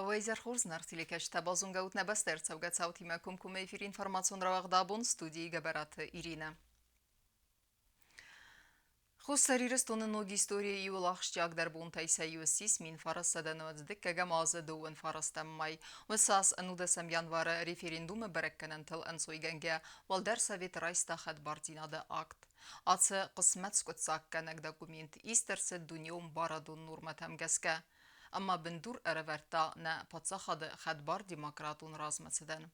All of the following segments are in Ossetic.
Уӕ хорз, нарт телекӕсджытӕ, базонгӕ ут нӕ бӕстӕ ӕрцӕугӕ цаутимӕ комкоммӕ эфиры информацион рауагъд абон студийы Гӕбӕраты Иринӕ. Хуссар Ирыстоны ног историйы иуыл ахсджиагдӕр бонтӕй сӕ иу ссис 1990 азы 29 май. Уыцы аз 19 январы референдумы бӕрӕггӕнӕнтыл ӕнцойгӕнгӕ Уӕлдӕр Совет райста хӕдбардзинады акт. Ацы хъысмӕт скъуыддзаггӕнӕг документ ист ӕрцыд дунеон барадон нормӕтӕм гӕсгӕ ӕмӕ бындур ӕрӕвӕрдта нӕ паддзахады хӕдбар демократон размӕцыдӕн.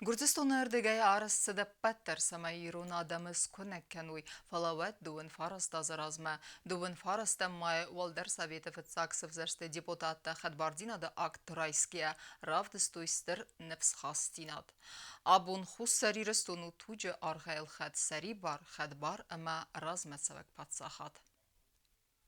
Гуырдзыстоны ӕрдыгӕй арӕзт цыд ӕппӕт дӕр, цӕмӕй ирон адӕмы скуынӕг кӕной, фӕлӕ уӕд 29 азы размӕ, 29 майы Уӕлдӕр Советы фыццаг сывзӕрсты депутаттӕ хӕдбардзинады акт райсгӕйӕ равдыстой стыр ныфсхастдзинад. Абон Хуссар Ирыстон у туджы аргъӕй ӕлхӕд сӕрибар, хӕдбар ӕмӕ размӕцӕуӕг паддзахад.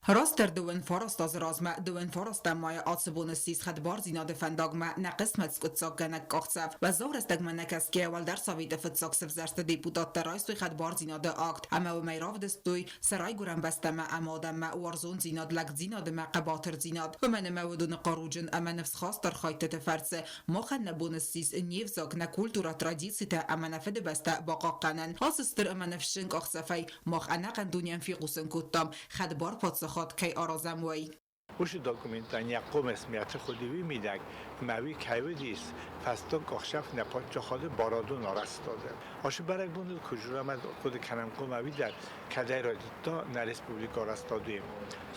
Растдӕр 29 азы размӕ, 29 майы ацы бон ссис хӕдбардзинады фӕндагмӕ нӕ хъысмӕт скъуыддзаггӕнӕг къахдзӕф. Уӕззау рӕстӕгмӕ нӕ кӕсгӕйӕ Уӕлдӕр Советы фыццаг сывзӕрсты депутаттӕ райстой хӕдбардзинады акт ӕмӕ уымӕй равдыстой сӕ райгуырӕн бӕстӕмӕ ӕмӕ адӕммӕ уарзондзинад, лӕгдзинад ӕмӕ хъӕбатырдзинад. Уымӕн ӕмӕ уыдоны хъаруджын ӕмӕ ныфсхаст архайдтыты фӕрцы махӕн нӕ бон ссис не взаг, нӕ культурӕ, традицитӕ ӕмӕ нӕ Фыдыбӕстӕ бахъахъхъӕнын. Ацы стыр ӕмӕ ныфсджын къахдзӕфӕй мах ӕнӕхъӕн дунейӕн фехъусын кодтам, хӕдбар паддзахад кӕй аразӕм, уый. Уыцы документтӕ нӕ хъомыс мӕты хуыдыуи мидӕг ӕмӕ уый кӕй уыдис, фӕстаг ӕхсӕв нӕ паддзахады барадон арӕзтады. Ацы бӕрӕгбоныл куы дзурӕм, хъуыды кӕнӕм хъуамӕ уый дӕр, кӕдӕй райдыдта нӕ республикӕ арӕзтады.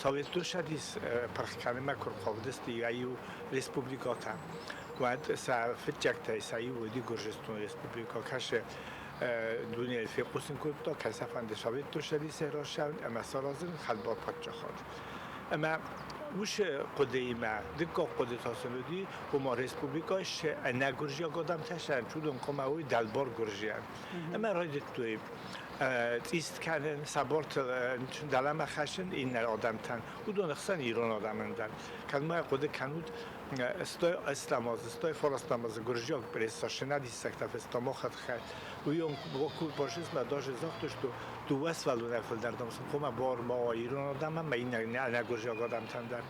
Советон Цӕдис пырх кӕнынмӕ куы рхъавыдысты иу республикӕтӕ, уӕд сӕ фыццӕгтӕй сӕ иу уыди Гуырдзыстоны республикӕ, кӕцы дунейы фехъусын кодта, кӕцы фӕнды Советон Цӕдисӕй рацӕуын ӕмӕ саразын хӕдбар паддзахад. Ӕмӕ уыцы хъуыдыимӕ дыккаг хъуыды та сын уыди, ома республикӕйы ӕнӕгуырдзиаг адӕмтӕ сӕ уыдон хъуамӕ уой дӕлбар гуырдзиаг. Ӕмӕ райдыдтой цъист кӕнын, сӕ бартыл дӕлӕмӕ хӕссын иннӕ адӕмтӕн, уыдоны хсӕн ирон адӕмӕн дӕр. Кӕд ма хъуыды кӕнут, стой ӕстӕм азы, стой фарастӕм азы гуырдзиаг пресса шинадиссӕгтӕ фыста махатхӕ. Уый фашизмӕ даже загътой, что дыууӕ сывӕллонӕй фылдӕр дам сын хъуамӕ бар ма уа ирон адӕмӕн ӕмӕ иннӕ ӕнӕгуырдзиаг адӕмтӕн дӕр.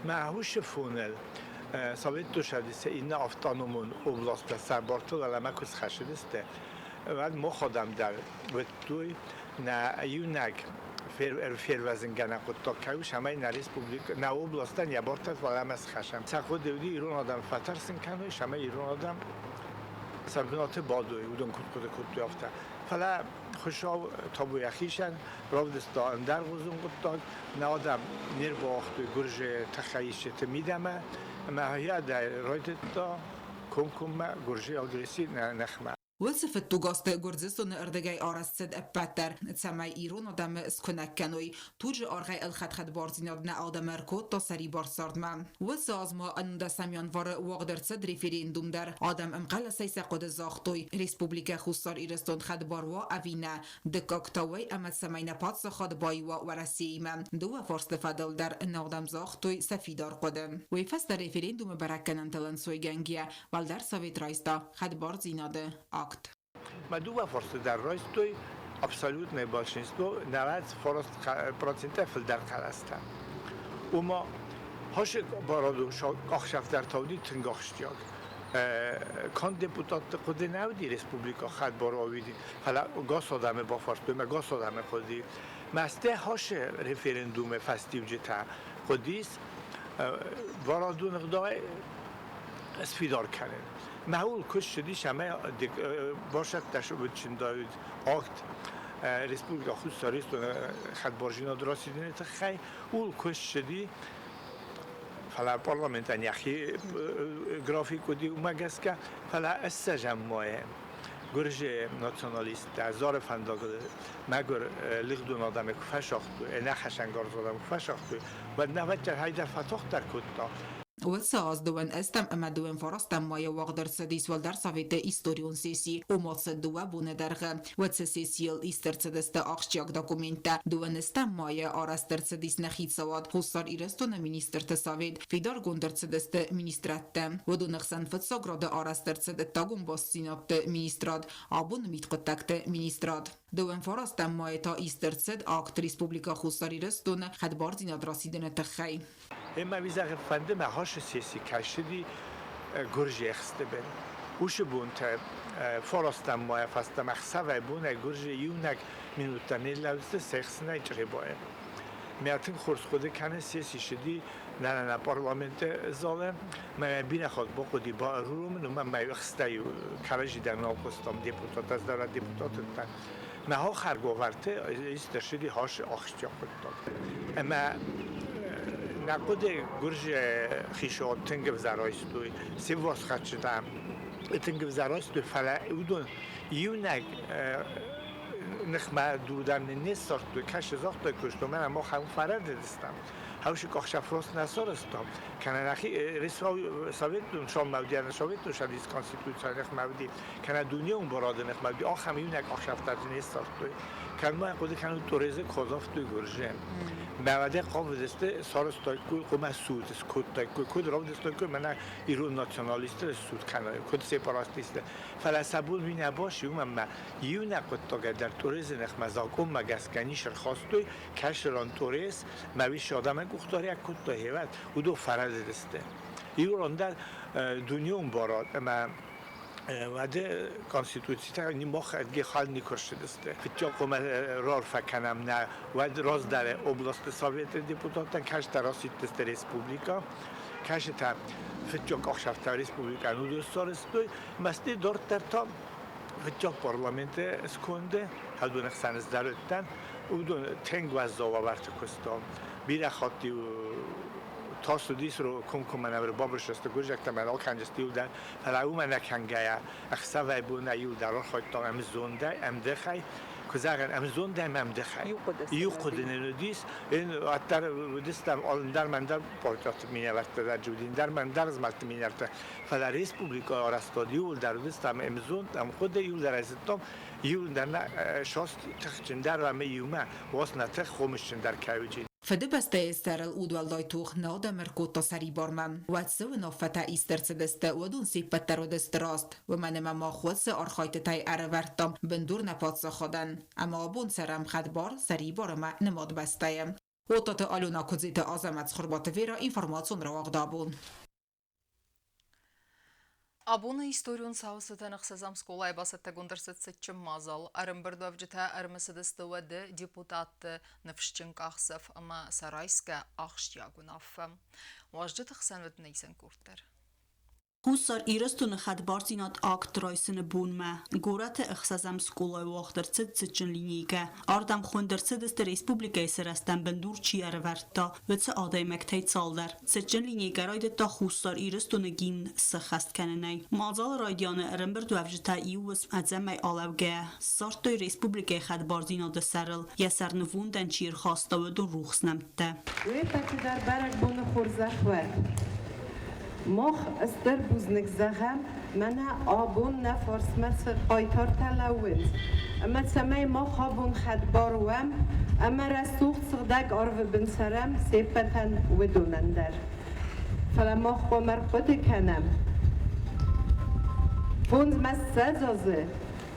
Мӕ ӕххуысы фоныл Советон Цӕдисы иннӕ автономон областтӕ сӕ бартыл ӕмӕ куы схӕцыдысты, уӕд мах адӕм дӕр уыдтой, нӕ иунӕг фервӕзынгӕнӕн хъуыддаг кӕй у, цӕмӕй нӕ республикӕ, нӕ областӕн йӕ бартӕ уӕлӕмӕ схӕссӕм. Сӕ хъуыды уыди ирон адӕм фӕтӕрсын кӕной, цӕмӕй ирон адӕм сӕ бынаты бадой, уыдон куыд хъуыды кодтой, афтӕ. Фӕлӕ Хуыцау табу йӕхицӕн, равдыста ӕндӕргъуызон хъуыддаг, нӕ адӕм не рбауагътой гуырдзыйы тыххӕйисджыты мидӕмӕ, ӕмӕ йӕ райдыдта комкоммӕ гуырдзыйы агресси нӕ ныхмӕ. Уыцы фыдтугазты Гуырдзыстоны ӕрдыгӕй арӕзт цыд ӕппӕт дӕр, цӕмӕй ирон адӕмы скуынӕг кӕной. Туджы аргъӕй ӕлхӕд хӕдбардзинад нӕ адӕмы ӕркодта сӕрибар цардмӕ. Уыцы аз ма 19 январы уагъд ӕрцыд референдум дӕр. Адӕм ӕмхъӕлӕсӕй сӕ хъуыды загътой, Республикӕ Хуссар Ирыстон хӕдбар уа ӕви нӕ, дыккаг та уый, ӕмӕ цӕмӕй нӕ паддзахад баиу уа Уӕрӕсеимӕ. Дыууӕ фарсты фӕдыл дӕр нӕ адӕм загътой сӕ фидар хъуыды. Уый фӕстӕ референдумы бӕрӕггӕнӕнтыл ӕнцойгӕнгӕйӕ, Уӕлдӕр Совет райста хӕдбардзинады акт. Мӕ дыууӕ фарсты дӕр райстой абсолютное большинство, 99 процентӕй фылдӕр хъӕлӕстӕ. Уымӕ хӕсы барадон къахсӕфдӕртӕ уыди тынг ахсджиаг. Канд депутатты хъуыды нӕ уыди республикӕ хӕдбар уыди, фӕлӕ гас адӕмы бафарстой ӕмӕ гас адӕмы хъуыди. Мӕстӕ хӕсы референдумы фӕстиуджытӕ хъуыдис барадон ӕгъдауӕй сфидар кӕнын. Мӕ куыст цыдис ӕмӕ басӕттӕ чындӕуыд акт Республикӕ Хуссар Ирыстоны хӕдбардзинад расидыны тыххӕй. Ууыл куыст цыди, фӕлӕ парламентӕн йӕхи график уыди, уымӕ гӕсгӕ, фӕлӕ ссӕдзӕм майы гуырдзыйы националисттӕ Зары фӕндагыл мӕгуыр лигъдон адӕмы куы фӕсагътой, ӕнӕхӕцӕнгарз адӕмы куы фӕсагътой, уӕд нӕвӕддӕр хайдӕр фӕтохдӕр кодта. Уыцы аз дыууӕ ӕстӕм ӕмӕ дыууӕ фарастӕм майы уагъд ӕрцыдис Уӕлдӕр Советы историон сесси, ома сӕ дыууӕ боны дӕргъы. Уӕд сӕ сессийыл ист ӕрцыдысты ахсджиаг документтӕ. Дыууӕ ӕстӕм майы арӕзт ӕрцыдис нӕ хицауад, Хуссар Ирыстоны министрты совет, фидаргонд ӕрцыдысты министрадтӕ. Уыдоны хсӕн фыццаг рады арӕзт ӕрцыд ӕддагон бастдзинӕдты министрад, абоны мидхъуыддӕгты министрад. Дыууӕ фарастӕм майы та ист ӕрцыд акт Республикӕ Хуссар Ирыстоны хӕдбардзинад расидыны тыххӕй. Ӕмӕ визагы фӕнды мӕ хашы сесси кӕсыди гуырджиӕхсты бын. Уыцы бонтӕ фарастӕм майӕ фӕстӕмӕ ӕхсӕвӕй бонӕй гуырджы иунӕг минуттӕ не лӕудзысты сӕхсынӕй Чъребайы. Мӕ тынг хорз хъуыды кӕны сесси сыди нӕ парламенты залы. Мӕ бирӕ хатт бахъуыди баруромын, уымӕн мӕ ӕхстӕй кӕрӕдзи дӕр нал хъуыстам депутат, ӕз дӕр депутат уыдтӕн. Мӕ хохӕрговӕрты ист ӕрцыди хасы ахсджиаг хъуыддаг. Ӕмӕ нӕ хъуыды гуырдзы хицауад тынг ӕвзӕр айстой, се вварсхӕцджытӕ тынг ӕвзӕр айстой, фӕлӕ уыдон иунӕг ныхмӕ дурдӕм не ссардтой, кӕсы загътой куыстой, мӕнӕ мах ӕм фӕрӕдыдыстӕм. Хаушы къахсафрос нӕ сарӕзтам, кӕнӕ нӕхи советон шалмӕвдианы советон садис конституцийы ныхмӕ уыди, кӕнӕ дунеон барады ныхмӕ уыди, ахӕм иунӕг ӕхсӕвтӕ дзы не ссардтой. Кӕд ма хъуыды кӕнут Торезы Козовты гуырзы. Мӕвӕдӕ хъавыдысты сарӕзтаиккой хъуымӕ суд скодтаиккой, куыд равдыстаиккой мӕнӕ ирон националистты суд кӕной, куыд сепаратистты. Фӕлӕ сӕ бон уый нӕ баци, уымӕн ӕмӕ иунӕг хъуыддагӕй дӕр Торезы ныхмӕ закъонмӕ гӕсгӕ ницы рхастой, кӕсырон Торез мӕ уый адӕмӕн къухдариуӕг кодта, гъевӕд, уыдон фӕрӕдыдысты. Иу ран дӕр дунеон барад ӕмӕ уӕды конституцитӕ мах ӕдге хал никуы рцыдысты. Фыццаг хъуамӕ раарфӕ кӕнӕм нӕ уӕд раздӕры областы советы депутаттӕн, кӕстӕр расидтысты республикӕ, кӕсытӕ фыццаг ӕхсӕвтӕ республикӕйӕн уыдон сарӕзтой, мӕсты дарддӕр та фыццаг парламенты сконды, уыдон ӕхсӕн ӕз дӕр уыдтӕн, уыдон тынг уӕззау уавӕрты куыстам. Бирӕ хатт-иу тас уыдис комкоммӕ нӕ бабырсысты гуырдзиӕгтӕ ӕмӕ алкӕнджысты иу дӕр, фӕлӕ уымӕ нӕ кӕнгӕйӕ, ӕхсӕвӕй-бонӕй иу дӕр архайдтам ӕмзондӕй, ӕмдыхӕй, куы зӕгъӕн, ӕмзондӕй ӕмӕ ӕмдыхӕй. Иу хъуыды нын уыдис, уӕддӕр уыдыстӕм ӕндӕр ӕндӕр партиты минӕвӕрттӕ дӕр уыди, ӕндӕр ӕндӕр змӕлдты минӕвӕрттӕ, фӕлӕ республикӕйы арӕзтад иууылдӕр уыдыстӕм ӕмзонд, ӕмхъуыды, иууылдӕр ӕй зыдтам, иууылдӕр нӕ саст тыхджындӕр ӕмӕ иумӕ уац нӕ тых хъомысджындӕр кӕй уыди. Фыдыбӕстӕйы сӕрыл удуӕлдай тох нӕ адӕм ӕркодта сӕрибармӕ. Уӕд цы уынаффӕтӕ ист ӕрцыдысты, уыдон се ппӕт дӕр уыдысты раст, уымӕн ӕмӕ мах уыцы архайдтытӕй ӕрӕвӕрдтам бындур нӕ паддзахадӕн. Ӕмӕ абон цӕрӕм хӕдбар, сӕрибар ӕмӕ нымад бӕстӕйы. Оттаты Алена Куыдзиты Азӕмӕт Цхуырбаты Вера информацион рауагъд абон. Абоны историон цауы цытӕн ӕхсӕзӕм скъолайы бацӕттӕгонд ӕрцыд цытджын мадзал. Ӕрӕмбырдуӕвджытӕ ӕрымысыдысты уӕды депутатты ныфсджын къахдзӕф ӕмӕ сӕ райсгӕ ахсджиаг уынаффӕ. Уазджыты хсӕн уыд нӕ къорд дӕр. Хуссар Ирыстоны хӕдбардзинад акт райсыны бонмӕ горӕты ӕхсӕзӕм скъолайы уагъд ӕрцыд цытджын линейкӕ. Ардӕм хуынд ӕрцыдысты республикӕйы сырӕзтӕн бындур чи ӕрӕвӕрдта, уыцы адӕймӕгтӕй цалдӕр. Цытджын линейкӕ райдыдта Хуссар Ирыстоны гимн сӕххӕст кӕнынӕй. Мадзалы райдианы ӕрӕмбырдуӕвджытӕ иу уысм ӕдзӕмӕй алӕугӕйӕ ссардтой республикӕйы хӕдбардзинады сӕрыл йӕ сӕрнывондӕн чи ӕрхаста, уыдон рухс нӕмттӕ. Уе ппӕты дӕр бӕрӕгбоны хорзӕх уӕд! Мах стыр бузныг зӕгъӕм, мӕнӕ абон нӕ фарсмӕ цы хъайтартӕ лӕууынц, ӕмӕ цӕмӕй мах абон хӕдбар уӕм ӕмӕ рӕсугъд сыгъдӕг арвы бын цӕрӕм се ппӕтӕн уыдонӕн дӕр. Фӕлӕ мах хъуамӕ ӕрхъуыды кӕнӕм, 25 азы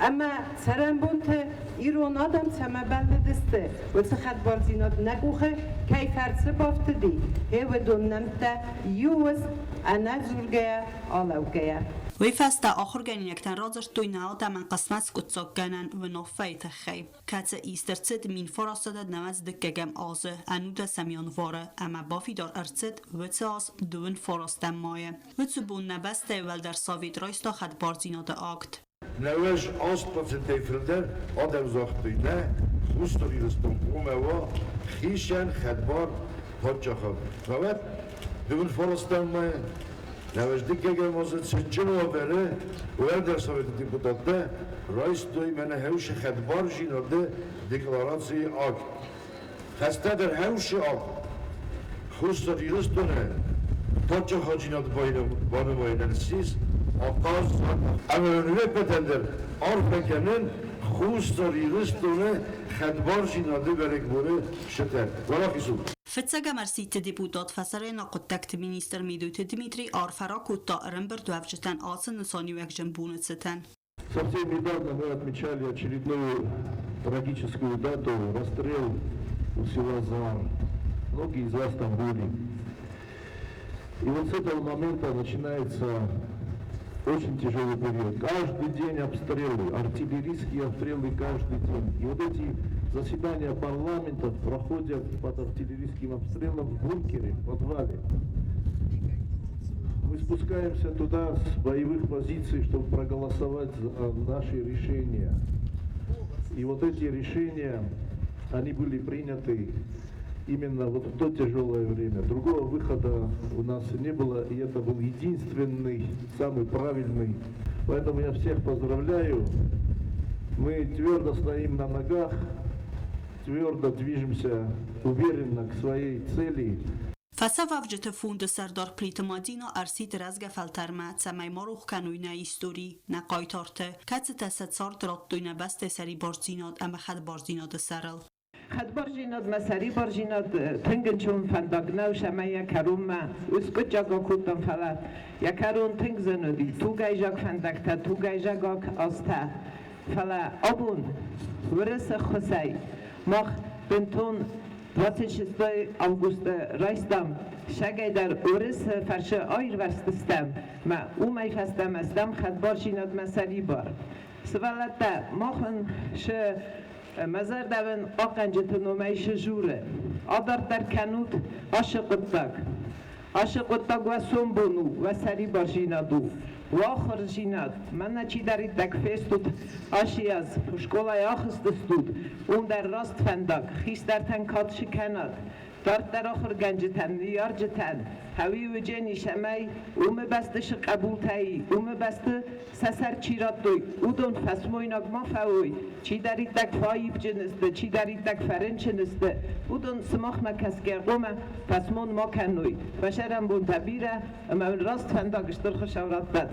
ӕмӕ цӕрӕнбонты ирон адӕм цӕмӕ бӕллыдысты, уыцы хӕдбардзинад нӕ къухы кӕй фӕрцы бафтыди, гъе уыдон нӕмттӕ иу уысм ӕнӕдзургӕйӕ алӕугӕйӕ. Уый фӕстӕ ахуыргӕнинӕгтӕн радзырдтой нӕ адӕмӕн хъысмӕт скъуыддзаггӕнӕн уынаффӕйы тыххӕй, кӕцы ист ӕрцыд 1999 азы ӕнудӕсӕм январы ӕмӕ бафидар ӕрцыд уыцы аз дыууын фарастӕм майы. Уыцы бон нӕ бӕстӕйы уӕлдӕр совет райста хӕдбардзинады акт. 98 процентӕй фылдӕр адӕм загътой нӕ, Хуссар Ирыстон хъуамӕ уа хицӕн хӕдбар паддзахад. Науӕд дыууын фарастӕм мӕйы нӕуӕдз дыккӕгӕм азы цытджын уавӕры Уӕлдӕр Советы депутаттӕ райстой мӕнӕ хӕусы хӕдбардзинады декларацийы акт. Фӕстӕдӕр хӕусы акт Хуссар Ирыстоны паддзахаддзинады банымайынӕн ссис ахъаз ӕмӕ не ппӕтӕн дӕр арфӕ кӕнын Хуссар Ирыстоны хӕдбардзинады бӕрӕгбоны цытӕн. Уӕлахиз ут! Фыццӕгӕм ӕрсидты депутат фӕсарӕйнаг хъуыддӕгты министр Медойты Дмитрий арфӕ ракодта ӕрӕмбырдуӕвджытӕн ацы нысаниуӕгджын боны цытӕн. Совсем недавно мы отмечали очередную трагическую дату – расстрел у села Зар. Многие из вас там были. И вот с этого момента начинается очень тяжелый период. Каждый день обстрелы, артиллерийские обстрелы каждый день. И вот эти заседания парламентов проходят под артиллерийским обстрелом в бункере, в подвале. Мы спускаемся туда с боевых позиций, чтобы проголосовать за наши решения. И вот эти решения, они были приняты именно вот в то тяжелое время. Другого выхода у нас не было, и это был единственный, самый правильный. Поэтому я всех поздравляю. Мы твердо стоим на ногах, твердо движемся уверенно к своей цели. Фӕсӕвӕвджыты фонды сӕрдар Плиты Мадина ӕрсидт рӕзгӕ фӕлтӕрмӕ, цӕмӕй ма рох кӕной нӕ истори, нӕ хъайтарты, кӕцытӕ сӕ цард радтой нӕ бӕстӕйы сӕрибардзинад ӕмӕ хӕдбардзинады сӕрыл. Хӕдбардзинадмӕ, сӕрибардзинад тынг ӕнцон фӕндаг нӕу, цӕмӕй йӕ кӕронмӕ скъуыддзаг акодтам, фӕлӕ йӕ кӕрон тынг зын уыди, тугӕйзаг фӕндӕгтӕ, тугӕйзаг азтӕ. Фӕлӕ абон Уырысы ххуысӕй мах бынтон 26 августы райстам сӕгӕйдӕр Уырысы фӕрсы аирвӕзтыстӕм мӕ уымӕй фӕстӕмӕ стӕм хӕдбардзинадмӕ сӕрибар. Сывӕллӕттӕ, мах уын шы мӕ зӕрдӕ уын хъахъхъӕнджыты номӕй шы журы. Адарддӕр кӕнут ашы хъуыддаг. Ашы хъуыддаг уӕ сомбон у, уӕ сӕрибардзинад у, уӕ ахуырдзинад. Мӕнӕ чидӕриддӕр фестут ашы аз, скъолайы ахызтыстут, уым дӕр раст фӕндаг, хистӕртӕн кад шы кӕнат, дарддӕр ахуыргӕнджытӕн, ныййарджытӕн, хӕуи уыджени сӕмӕй уымы бӕсты шы хъӕбултӕй, уымы бӕсты сӕ сӕр чи радтой, уыдон фӕсмойнаг ма фӕуой, чидӕриддӕр фӕаипджын сты, чидӕриддӕр фӕрынчын сты, уыдон сымахмӕ кӕсгӕ хъуамӕ фӕсмон ма кӕной. Фӕсӕрӕнбонтӕ бирӕ ӕмӕ уын раст фӕндаг стыр Хуыцау раттӕд.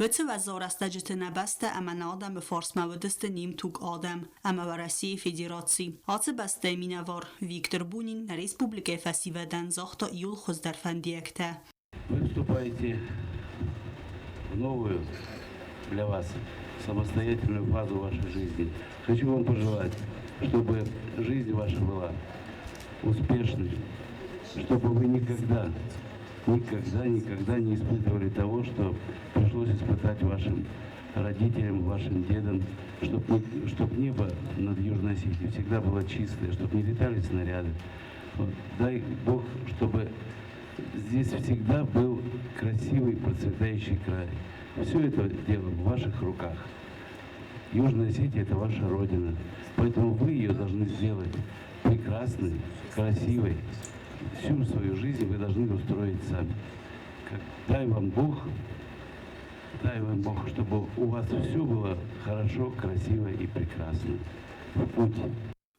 Уыцы уӕззау рӕстӕджыты нӕ бӕстӕ ӕмӕ нӕ адӕмы фарсмӕ уыдысты немтуг адӕм ӕмӕ Уӕрӕсейы Федераци. Ацы бӕстӕйы минӕвар Виктор Бунин нӕ республикӕйы фӕсивӕдӕн загъта иууыл хуыздӕр фӕндиӕгтӕ. Вы вступаете в новую для вас самостоятельную фазу вашей жизни. Хочу вам пожелать, чтобы жизнь ваша была успешной, чтобы вы никогда, никогда, никогда не испытывали того, что пришлось испытать вашим родителям, вашим дедам, чтобы чтоб небо над Южной Осетией всегда было чистое, чтобы не летали снаряды. Вот. Дай Бог, чтобы здесь всегда был красивый, процветающий край. Все это дело в ваших руках. Южная Осетия – это ваша родина. Поэтому вы ее должны сделать прекрасной, красивой. Всю свою жизнь вы должны устроить сами. Как, дай вам Бог, дай вам Бог, чтобы у вас все было хорошо, красиво и прекрасно. В путь.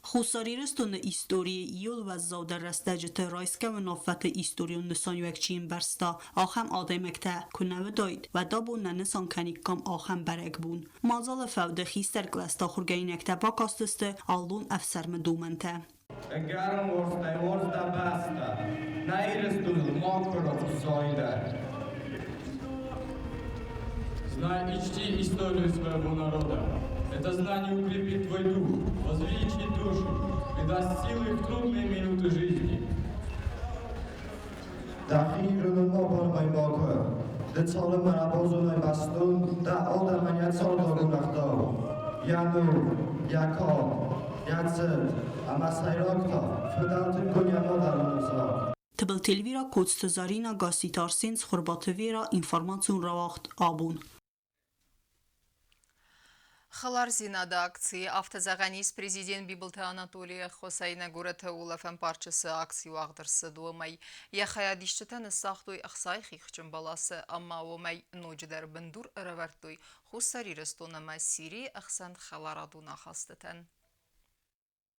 Хуссар Ирыстоны историйы иууыл уӕззаудӕр рӕстӕджыты райсгӕ уынаффӕты историон нысаниуӕг чи ӕмбӕрста, ахӕм адӕймӕгтӕ куы нӕ уыдаид, уӕд абон нӕ нысан кӕниккам ахӕм бӕрӕгбон. Мадзалы фӕуды хистӕр кълӕсты ахуыргӕнинӕгтӕ бакастысты аллон ӕфсӕрмы домӕнтӕ. Ӕгӕрон уарзтай уарзта бӕстӕ, нӕ Ирыстоныл макуы рахуыссай дӕр. Знай и чти историю своего народа. Это знание укрепит твой дух, возвеличит душу и даст силы в трудные минуты жизни. Дӕхи Иры ма бармай макуы, ды цалынмӕ нӕ базонай бӕстон дӕ адӕмӕн йӕ цардагон ӕгъдау, йӕ ном, йӕ кад, йӕ цыт ӕмӕ сӕйраг та фыдӕлтыккон йӕ мадӕлон ӕвзаг. Тыбылты Эльвира, Коцты Зарина, Гасситы Арсен, Цхуырбаты Вера, информацион рауагъд «Абон». Хӕлардзинады акци афтӕ зӕгъӕн ис президент Бибылты Анатолийы ӕххуысӕй нӕ горӕты улӕфӕн парчы цы акци уагъд ӕрцыд, уымӕй. Йӕ хайадисджытӕ ныссагътой ӕхцайы хихджын бӕласы ӕмӕ уымӕй ноджыдӕр бындур ӕрӕвӕрдтой Хуссар Ирыстон ӕмӕ Сирийы ӕхсӕн хӕларадон ахастытӕн.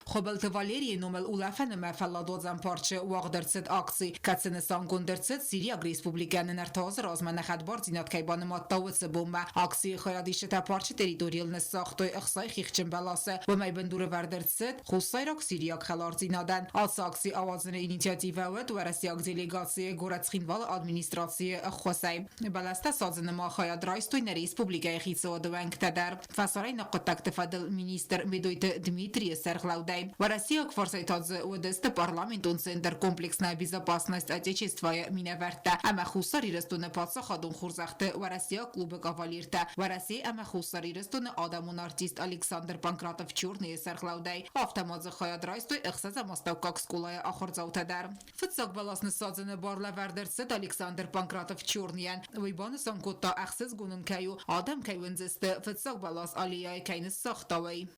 Хуыбылты Валерийы номыл улӕфӕн ӕмӕ фӕлладуадзӕн парчы уагъд ӕрцыд акци, кӕцы нысангонд ӕрцыд Сириаг Республикӕ нын ӕртӕ азы размӕ нӕ хӕдбардзинад кӕй банымадта, уыцы бонмӕ. Акцийы хайадисджытӕ парчы территорийыл ныссагътой ӕхцайы хихджын бӕласы. Уымӕй бындурӕвӕрд ӕрцыд хуссайраг-сириаг хӕлардзинадӕн. Ацы акци ауадзыны инициативӕ уыд уӕрӕсейаг делегацийы горӕт Цхинвалы администрацийы ӕххуысӕй. Бӕлӕстӕ садзыны ма хайад райстой нӕ республикӕйы хицауады уӕнгтӕ дӕр. Фӕсарӕйнаг хъуыддӕгты фӕдыл министр Медойты Дмитрийы сӕргълӕудӕй. хайадӕй. Уӕрӕсейаг фарсӕй та дзы уыдысты парламентон центр «Комплексная безопасность Отечества-йы минӕвӕрттӕ ӕмӕ Хуссар Ирыстоны паддзахадон хорзӕхты Уӕрӕсейаг клубы кавалертӕ, Уӕрӕсе ӕмӕ Хуссар Ирыстоны адӕмон артист Александр Панкратов-Черныйы сӕргълӕудӕй. Афтӕ ма дзы хайад райстой ӕхсӕзӕм астӕуккаг скъолайы ахуырдзаутӕ дӕр. Фыццаг бӕлас ныссадзыны бар лӕвӕрд ӕрцыд Александр Панкратов-Черныйӕн. Уый банысан кодта, ӕхсызгон ын кӕй у, адӕм кӕй уындзысты, фыццаг бӕлас аллеяйы кӕй ныссагъта, уый.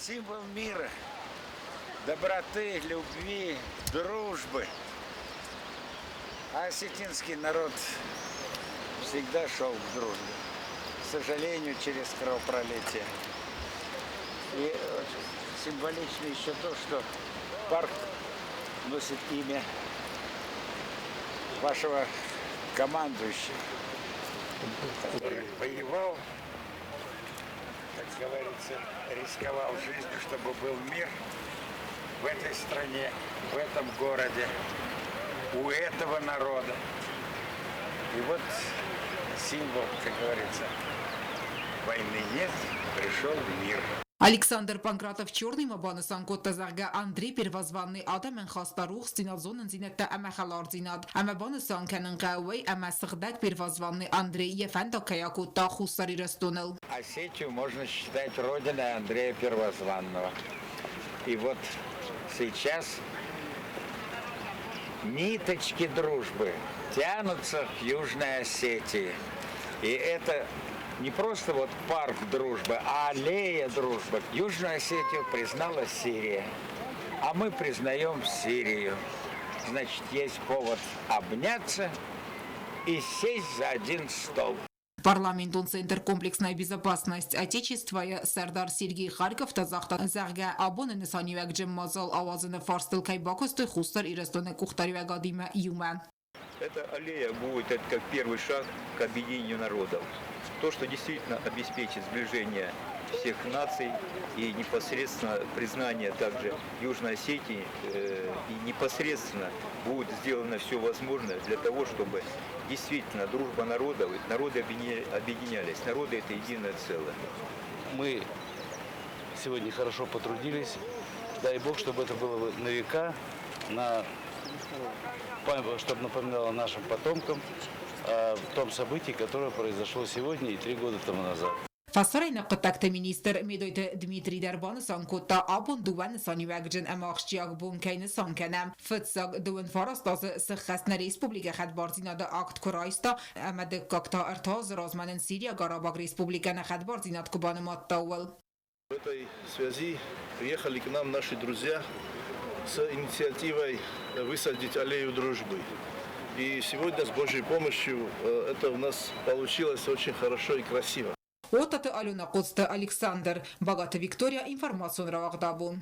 Символ мира, доброты, любви, дружбы. А осетинский народ всегда шел к дружбе. К сожалению, через кровопролитие. И символично еще то, что парк носит имя вашего командующего, который воевал, как говорится, рисковал жизнью, чтобы был мир в этой стране, в этом городе, у этого народа. И вот символ, как говорится, войны нет, пришел мир. Александр Панкратов-Черный ма банысан кодта, зӕгъгӕ, Андрей Первозванный адӕмӕн хаста рухсдзинад, зонындзинӕдтӕ ӕмӕ хӕлардзинад. Ӕмӕ банысан кӕнын хъӕуы уый, ӕмӕ сыгъдӕг Первозванный Андрей йӕ фӕндаг кӕй акодта Хуссар Ирыстоныл. Осетию можно считать родиной Андрея Первозванного. И вот сейчас ниточки дружбы тянутся к Южной Осетии. И это не просто вот парк дружбы, а аллея дружбы. Южную Осетию признала Сирия, а мы признаем Сирию. Значит, есть повод обняться и сесть за один стол. Парламентон центр «Комплексная безопасность Отечества»-йы сӕрдар Сергей Харьков та загъта, зӕгъгӕ, абоны нысаниуӕгджын мадзал ауадзыны фарстыл кӕй бакуыстой Хуссар Ирыстоны къухдариуӕгадимӕ иумӕ. Эта аллея будет это как первый шаг к объединению народов. То, что действительно обеспечит сближение всех наций и непосредственно признание также Южной Осетии и непосредственно будет сделано все возможное для того, чтобы действительно дружба народов, народы объединялись, народы это единое целое. Мы сегодня хорошо потрудились. Дай Бог, чтобы это было на века, чтобы напоминало нашим потомкам о том событии, которое произошло сегодня и 3 года тому назад. Фӕсарӕйнаг хъуыддӕгты министр Медойты Дмитрий дӕр банысан кодта, абон дыууӕ нысаниуӕгджын ӕмӕ ахсджиаг бон кӕй нысан кӕнӕм. Фыццаг 29 азы сыххӕст нӕ республикӕ хӕдбардзинады акт куы райста, ӕмӕ дыккаг та 3 азы размӕ нын Сириаг Арабаг Республикӕ нӕ хӕдбардзинад куы банымадта, ууыл. В этой связи приехали к нам наши друзья с инициативой высадить аллею дружбы. И сегодня с Божьей помощью это у нас получилось очень хорошо и красиво. Отаты Алена, Коцты Александр, Багаты Виктория, информацион рауагъд «Абон».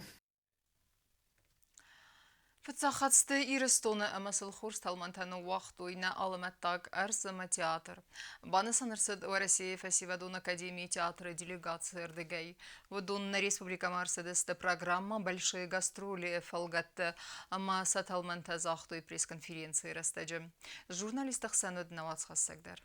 Фыццаг хатт Ирыстоны ӕмӕ сыл хорз тӕлмӕнтӕ ныууагътой нӕ алӕмӕттаг ӕрдз ӕмӕ театр. Банысан ӕрцыд Уӕрӕсейы фӕсивӕдон академийы театры делегацийы ӕрдыгӕй. Уыдон нӕ республикӕмӕ ӕрцыдысты программӕ «Большие гастроли» фӕлгӕтты ӕмӕ сӕ тӕлмӕнтӕ загътой пресс-конференцийы рӕстӕджы. Журналистты хсӕн уыд нӕ уацхӕссӕг дӕр.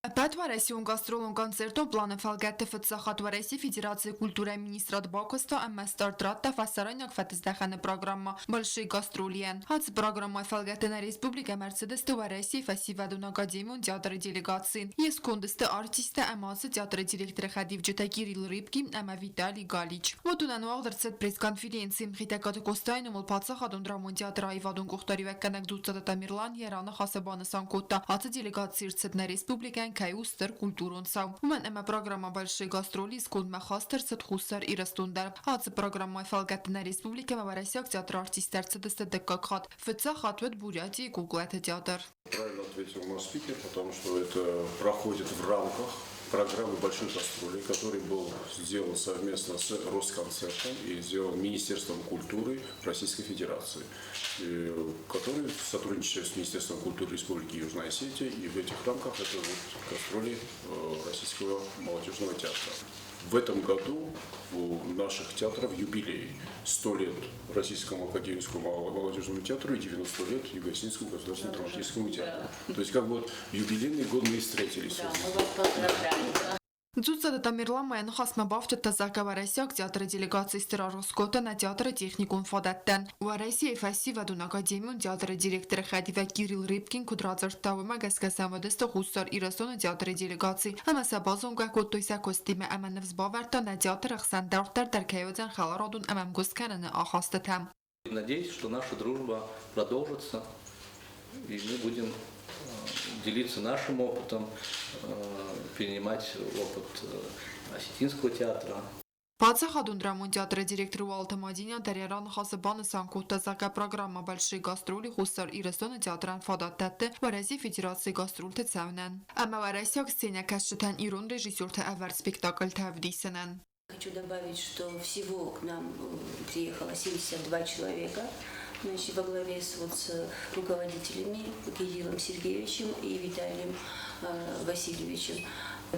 Ӕппӕтуӕрӕсеон гастролон концертон планы фӕлгӕтты фыццаг хатт Уӕрӕсейы Федерацийы культурӕйы министрад бакуыста ӕмӕ старт радта фӕсарӕйнаг фӕтыздӕхӕны программӕ «Большие гастроли»-йӕн. Ацы программӕйы фӕлгӕтты нӕ республикӕмӕ ӕрцыдысты Уӕрӕсейы фӕсивӕдон академион театры делегаци. Йе сконды сты артисттӕ ӕмӕ ацы театры директоры хӕдивджытӕ Кирилл Рыбкин ӕмӕ Виталий Галич. Уыдонӕн уагъд ӕрцыд пресс-конференци. Хетӕгкаты Къостайы номыл паддзахадон драмон театры аивадон къухдариуӕггӕнӕг Дзуццаты Тамерлан йӕ раныхасы банысан кодта, ацы делегаци ӕрцыд нӕ республикӕйӕн кӕй у стыр культурон цау. Уымӕн ӕмӕ программӕ «Большие гастроли» скондмӕ хаст ӕрцыд Хуссар Ирыстон дӕр. Ацы программӕйы фӕлгӕтты нӕ республикӕмӕ уӕрӕсейаг театры артисттӕ ӕрцыдысты дыккаг хатт. Фыццаг хатт уыд Бурятийы куклаты театр. Правильно ответил наш спикер, потому что это проходит в рамках программы «Большой гастроли», который был сделан совместно с Росконцертом и сделан Министерством культуры Российской Федерации, который сотрудничает с Министерством культуры Республики Южная Осетия, и в этих рамках это вот гастроли Российского молодежного театра. В этом году у наших театров юбилей. 100 лет Российскому академическому молодежному театру и 90 лет Юго-Осетинскому государственному драматическому театру. То есть как бы вот юбилейный год мы и встретились. Да, мы вас поздравляем. Дзуццаты Тамерлан ма йӕ ныхасмӕ бафтыдта, зӕгъгӕ, уӕрӕсейаг театры делегаци стыр аргъ скодта нӕ театры техникон фадӕттӕн. Уӕрӕсейы фӕсивӕдон академион театры директоры хӕдивӕг Кирилл Рыбкин куыд радзырдта, уымӕ гӕсгӕ сӕм уыдысты Хуссар Ирыстоны театры делегаци ӕмӕ сӕ базонгӕ кодтой сӕ куыстимӕ ӕмӕ ныфс бавӕрдта, нӕ театры хсӕн дарддӕр дӕр кӕй уыдзӕн хӕларадон ӕмӕ ӕмгуыст кӕныны ахастытӕ. Надеюсь, что наша дружба продолжится, и мы будем делиться нашим опытом, перенимать опыт осетинского театра. Паддзахадон драмон театры директор Уалты Мадинӕ дӕр йӕ раныхасы банысан кодта, зӕгъгӕ, программӕ «Большие гастроли» Хуссар Ирыстоны театрӕн фадат дӕтты Уӕрӕсейы Федерацийы гастрольты цӕуынӕн ӕмӕ уӕрӕсейаг сценӕкӕсджытӕн ирон режиссерты ӕвӕрд спектакльтӕ ӕвдисынӕн. Хочу добавить, что всего к нам приехало 72 человека, значит, во главе с, вот, с руководителями Кириллом Сергеевичем и Виталием Васильевичем.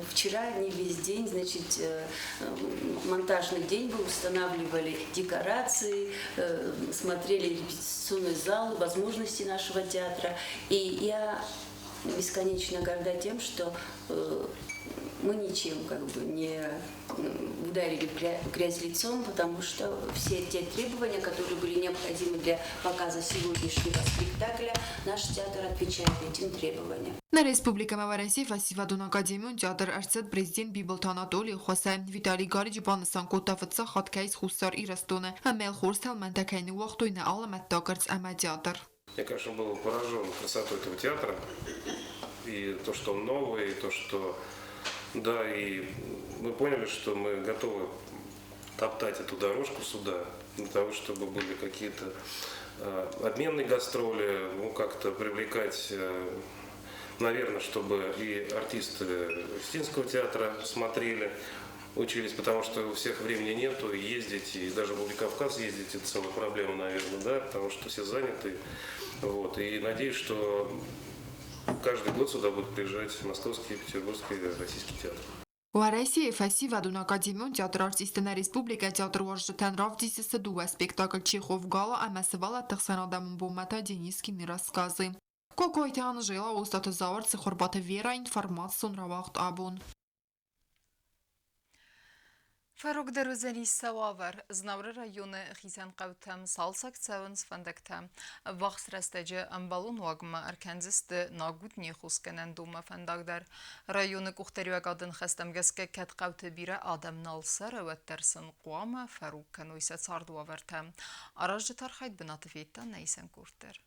Вчера они весь день, значит, монтажный день был, устанавливали декорации, смотрели репетиционный зал, возможности нашего театра. И я бесконечно горда тем, что мы ничем как бы не ударили в грязь лицом, потому что все те требования, которые были необходимы для показа сегодняшнего спектакля, наш театр отвечает этим требованиям. Нӕ республикӕмӕ Уӕрӕсейы фӕсивӕдон академион театр ӕрцыд президент Бибылты Анатолийы ххуысӕй. Виталий Гарич банысан кодта, фыццаг хатт кӕй ис Хуссар Ирыстоны ӕмӕ йыл хорз тӕлмӕнтӕ кӕй ныууагътой нӕ алӕмӕттаг ӕрдз ӕмӕ театр. Я, конечно, был поражен красотой этого театра. И то, что он новый, и то, что... Да, и мы поняли, что мы готовы топтать эту дорожку сюда, для того, чтобы были какие-то обменные гастроли, ну, как-то привлекать, наверное, чтобы и артисты Осетинского театра смотрели, учились, потому что у всех времени нету, и ездить, и даже в Владикавказ ездить, это целая проблема, наверное, да, потому что все заняты. Вот, и надеюсь, что каждый год сюда будут приезжать московские, петербургские, российский театр. Уӕрӕсейы фӕсивӕдон академион театры артисттӕ нӕ республикӕйы театруарзджытӕн равдисдзысты дыууӕ спектакль Чехов Гала ӕмӕ сывӕллӕтты ӕхсӕнадӕмон бонмӕ та Денискины рассказы. Кокойты Анжела, Остъаты Зауыр, Цихуырбаты Вера, информацион рауагъд абон. Фӕрогдӕр уыдзӕнис сӕ уавӕр. Знауыры районы хицӕн хъӕутӕм цалцӕг цӕуынц фӕндӕгтӕ. Ӕввахс рӕстӕджы ӕмбӕлон уагмӕ ӕркӕндзысты Нагутнийы хосгӕнӕндонмӕ фӕндаг дӕр. Районы къухдариуӕгады ныхӕстӕм гӕсгӕ кӕд хъӕуты бирӕ адӕм нал цӕры, уӕддӕр сын хъуамӕ фӕрог кӕной сӕ цардуавӕртӕ. Аразджыты архайд бынаты федта нӕ исӕн къорд дӕр.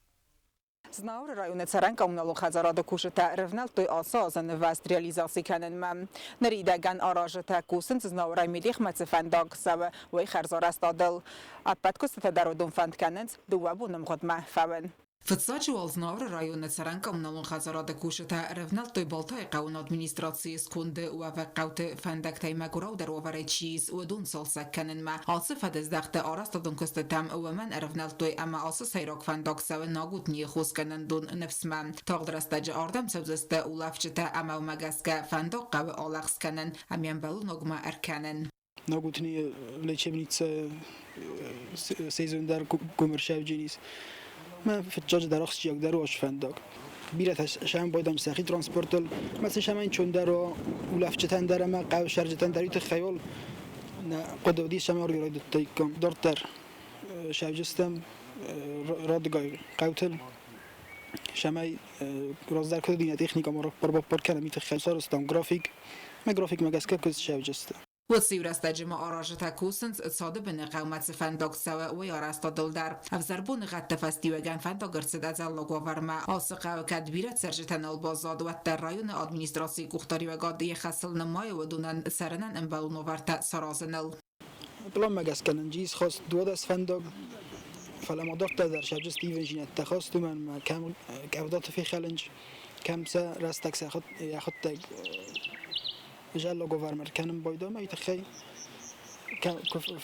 Знауыры районы цӕрӕн коммуналон хӕдзарады кусджытӕ ӕрӕвнӕлдтой ацы азы нывӕзт реализаци кӕнынмӕ. Ныридӕгӕн аразджытӕ кусынц Знауырӕй Мелихмӕ цы фӕндаг цӕуы, уый хӕрзарӕзтадыл. Ӕппӕт куыстытӕ дӕр уыдон фӕнд кӕнынц дыууӕ боны мгъуыдмӕ фӕуын. Фыццаджы уал Знауыры районы цӕрӕн коммуналон хӕдзарады кусджытӕ ӕрӕвнӕлдтой Балтайы хъӕуы администрацийы сконды уӕвӕг хъӕуты фӕндӕгтӕй мӕгуыраудӕр уавӕрӕй чи ис, уыдон цалцӕг кӕнынмӕ. Ацы фӕдыздӕхты арӕзтадон куыстытӕм уымӕн ӕрӕвнӕлдтой ӕмӕ ацы сӕйраг фӕндаг цӕуы Нагутнийы хосгӕнӕндон Ныфсмӕ. Тагъд рӕстӕджы ардӕм цӕудзысты улӕфджытӕ ӕмӕ уымӕ гӕсгӕ фӕндаг хъӕуы алӕгъз кӕнын ӕмӕ ӕмбӕлоногмӕ ӕркӕнын. Нагутнийы лечебница сезон дӕр гуымырсӕвджынис. Мӕ фыццаджы дӕр ахсджиагдӕр у фӕндаг. Бирӕтӕ сӕм байдам сӕхи транспортыл, мӕ сын сӕм ӕнцондӕр у улӕфджытӕн дӕр ӕмӕ хъӕуы цӕрджытӕн дӕр уый тыххӕй уал нӕ хъуыды уыдис ӕмӕ райдыдтаиккам. Дарддӕр сӕвджыстӕм радыгай хъӕутыл, цӕмӕй раздӕр куыд уыди нӕ техникӕ ма раппар-баппар кӕнӕм, уый тыххӕй сарӕзтам график. Мӕ графикмӕ гӕсгӕ куыд сӕвджысты. Уыцы иу рӕстӕджы ма аразджытӕ кусынц, цады быны хъӕумӕ цы фӕндаг цӕуы, уый арӕзтадыл дӕр. Ӕвзӕр боныгъӕдты фӕстиуӕгӕн фӕндаг ӕрцыд ӕдзӕллаг уавӕрмӕ. Ацы хъӕуы кӕд бирӕ цӕрджытӕ нал баззад, уӕддӕр районы администрацийы къухдариуӕгад йӕ хӕсыл нымайы уыдонӕн цӕрынӕн ӕмбӕлон уавӕртӕ саразыныл. Пъланмӕ гӕсгӕ нын ис хаст 12 фӕндаг, фӕлӕ ма дарддӕр дӕр сӕвджыст ивындзинӕдтӕ хаст, уымӕн ӕмӕ кӕм къӕвдаты фехӕлынц, кӕм сӕ рӕстӕг йӕхуыдтӕг зӕллаговӕрмӕ кӕнын байдайӕм, уый тыххӕй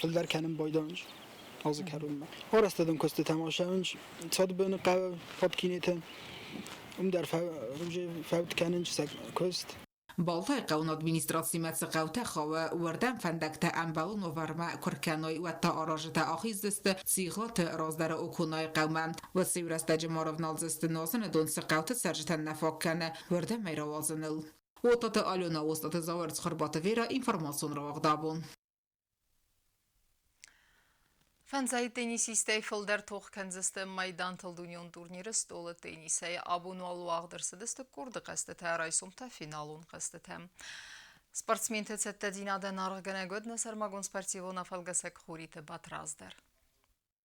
фылдӕр кӕнын байдайынц азы кӕронмӕ. Арӕзтадон куыстытӕ ма цӕуынц Цадбыны хъӕуы Фаткинеты, уым дӕр фӕуд кӕнынц сӕ куыст. Балтайы хъӕуы администрацимӕ цы хъӕутӕ хауы, уырдӕм фӕндӕгтӕ ӕмбӕлон уавӕрмӕ куы ркӕной, уӕд та аразджытӕ ахиздзысты Цигъаты раздӕры Оконайы хъӕумӕ. Уыцы иу рӕстӕджы ма рӕвналдзысты нуазыны дон цы хъӕуты цӕрджытӕн нӕ фаг кӕны, уырдӕм ӕй рауадзыныл. Уататы Алена, Остаты Зауыр, Цхуырбаты Вера, информацион рауагъд абон. Фӕндзай теннисисттӕй фылдӕр тох кӕндзысты майдантыл дунеон турниры стъолы теннисӕй. Абон уал уагъд ӕрцыдысты къорды хъӕзтытӕ, райсом та финалон хъӕзтытӕ. Спортсменты цӕттӕдзинадӕн аргъгӕнӕг уӕд нӕ сӕрмагонд спортивон афӕлгӕсӕг Хуриты Батрадз дӕр.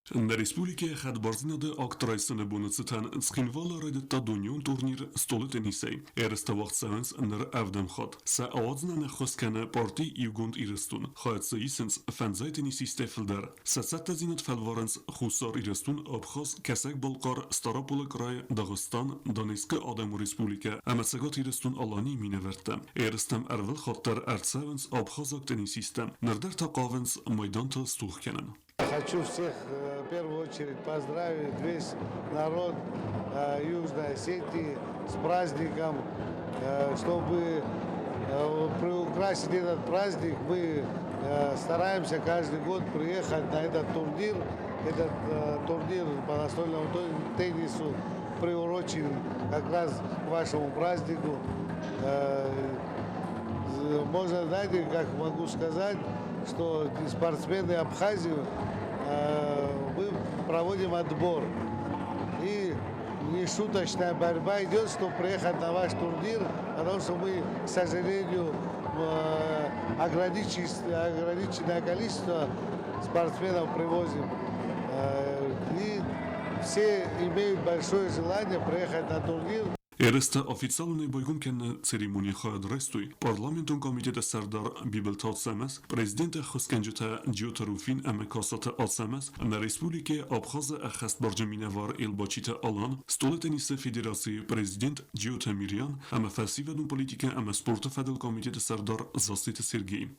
Нӕ республикӕйы хӕдбардзинады акт райсыны боны цытӕн Цхинвалы райдыдта дунеон турнир стъолы теннисӕй. Ерыстӕ уагъд цӕуынц ныр ӕвдӕм хатт. Сӕ ауадзынӕн ӕххуыс кӕны парти Иугонд Ирыстон. Хайад дзы исынц фӕндзай теннисисттӕй фылдӕр. Сӕ цӕттӕдзинад фӕлварынц Хуссар Ирыстон, Абхаз, Кӕсӕг-Балхъар, Стъараполы край, Дагъыстан, Донецкы Адӕмон Республикӕ ӕмӕ Цӕгат Ирыстон-Аланийы минӕвӕрттӕ. Ерыстӕм ӕрвылхатт дӕр ӕрцӕуынц абхазаг теннисисттӕ. Ныр дӕр та хъавынц майдантыл стох кӕнын. Хочу всех в первую очередь поздравить весь народ Южной Осетии с праздником, чтобы приукрасить этот праздник, мы стараемся каждый год приехать на этот турнир. Этот турнир по настольному теннису приурочен как раз к вашему празднику. Можно, знаете, как могу сказать, что спортсмены Абхазии, мы проводим отбор. И нешуточная борьба идет, чтобы приехать на ваш турнир, потому что мы, к сожалению, ограниченное количество спортсменов привозим. И все имеют большое желание приехать на турнир. Ерыстӕ официалонӕй байгом кӕныны церемонийы хайад райстой парламентон комитеты сӕрдар Бибылты Ацӕмӕз, президенты ӕххуысгӕнджытӕ Джиоты Руфин ӕмӕ Касаты Ацӕмӕз ӕмӕ республикӕйы Абхазы ӕххӕстбарджын минӕвар Елбачиты Алан, стъолы теннисы федерацийы президент Джиоты Мириан ӕмӕ фӕсивӕдон политикӕ ӕмӕ спорты фӕдыл комитеты сӕрдар Зассеты Сергей.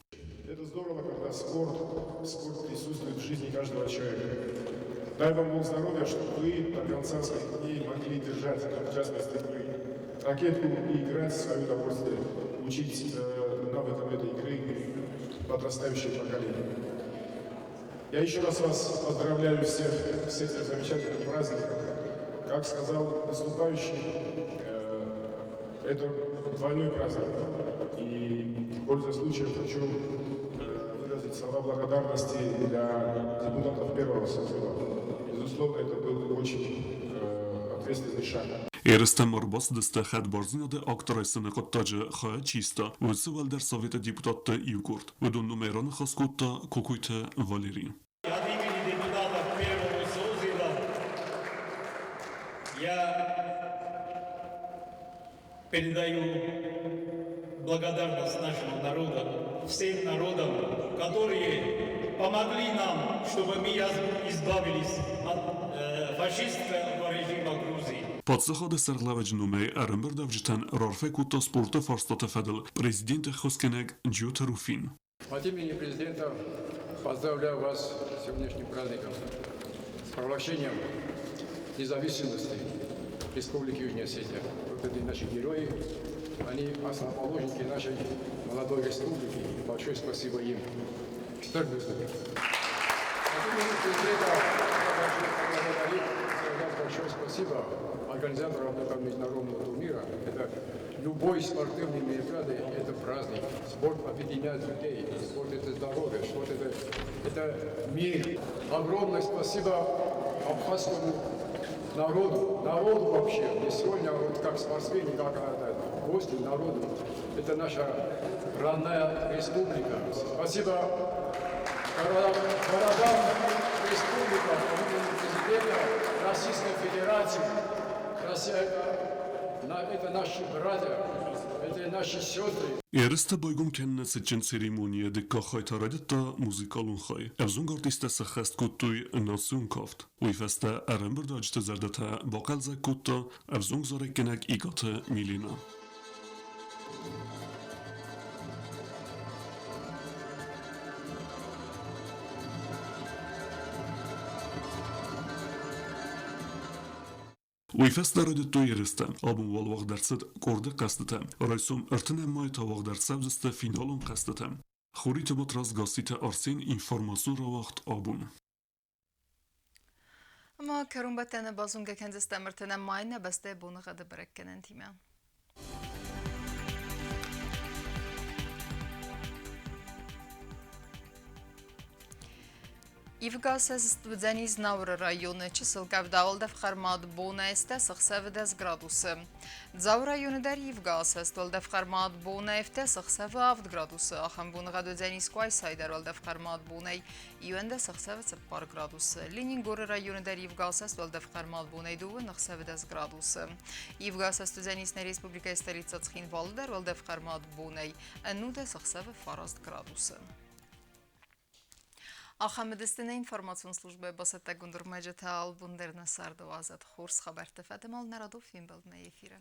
Это здорово, когда спорт присутствует в жизни каждого человека. Дай вам Бог здоровья, чтобы вы до конца своих дней могли держать, в частности, вы, ракетку и играть в свое удовольствие, учить навыкам этой игры подрастающее поколение. Я еще раз вас поздравляю всех с этим замечательным праздником. Как сказал выступающий, это двойной праздник. И, пользуясь случаем, хочу выразить слова благодарности для депутатов первого созыва. Безусловно, это был очень ответственный шаг. Ерыстӕм ӕрбацыдысты хӕдбардзинады акт райсыны хъуыддаджы хайад чи иста, уыцы уӕлдӕр советы депутатты иу къорд. Уыдон номӕй раныхас кодта Кокойты Валери. От имени депутатов первого созыва я передаю благодарность нашему народу, всем народам, которые помогли нам, чтобы мы избавились от фашистского режима Грузии. Паддзахады сӕргълӕууӕджы номӕй ӕрӕмбырдуӕвджытӕн раарфӕ кодта спорты фарстаты фӕдыл президенты ӕххуысгӕнӕг Джиоты Руфин. От имени президента поздравляю вас с сегодняшним праздником, с провозглашением независимости Республики Южная Осетия. Вот это наши герои, они основоположники нашей молодой республики. Большое спасибо им. От имени президента я хочу поблагодарить, сказать большое спасибо организаторам этого международного турнира. Это любой спортивный мероприятие – это праздник. Спорт объединяет людей, спорт – это здоровье, спорт – это мир. Огромное спасибо абхазскому народу, народу вообще. Не сегодня вот как спортсмены, как гости народу. Это наша родная республика. Спасибо городам республика, президента Российской Федерации. Россия – это наши братья, это наши сестры. Ерыстӕ байгом кӕныны цытджын церемонийы дыккаг хай та райдыдта музыкалон хай. Ӕвзонг артисттӕ сӕххӕст кодтой национ кафт. Уый фӕстӕ ӕрӕмбырдуӕвджыты зӕрдӕтӕ бахъӕлдзӕг кодта ӕвзонг зарӕггӕнӕг Икъаты Милена. Уый фӕстӕ райдыдтой ерыстӕ. Абон уал уагъд ӕрцыд къорды хъӕзтытӕ. Райсом 30 майы та уагъд ӕрцӕудзысты финалон хъӕзтытӕ. Хуриты Батрадз, Гасситы Арсен, информацион рауагъд абон. Ӕмӕ кӕронбӕттӕны базонгӕ кӕндзыстӕм 30 майы нӕ бӕстӕйы боныгъӕды бӕрӕггӕнӕнтимӕ. Ивгӕ асӕст уыдзӕни Знауыры районы чысыл къӕвда уӕлдӕф хъӕрмад бонӕй ӕстӕс ӕхсӕвы 10 градусы. Дзауы районы дӕр ивгӕ асӕст уӕлдӕф хъӕрмад бонӕй ӕстӕс ӕхсӕвы 7 градусы. Ахӕм боныгъӕд уыдзӕни Скъуайсайы дӕр уӕлдӕф хъӕрмад бонӕй 11 ӕхсӕвы 4 градусы. Ленингоры районы дӕр ивгӕ асӕст уӕлдӕф хъӕрмад бонӕй 2 ӕхсӕвы 10 градусы. Ивгӕ асӕст уыдзӕнис нӕ республикӕйы столицӕ Цхинвалы дӕр уӕлдӕф хъӕрмад бонӕй 11 ӕхсӕвы 9 градусы. Ахӕм уыдысты нӕ информацион службӕйы бацӕттӕгонд ӕрмӕджытӕ албон дӕр нӕ царды уадзӕд хорз хабӕрттӕ фӕдӕмал нӕ радон фембӕлдмӕ эфиры.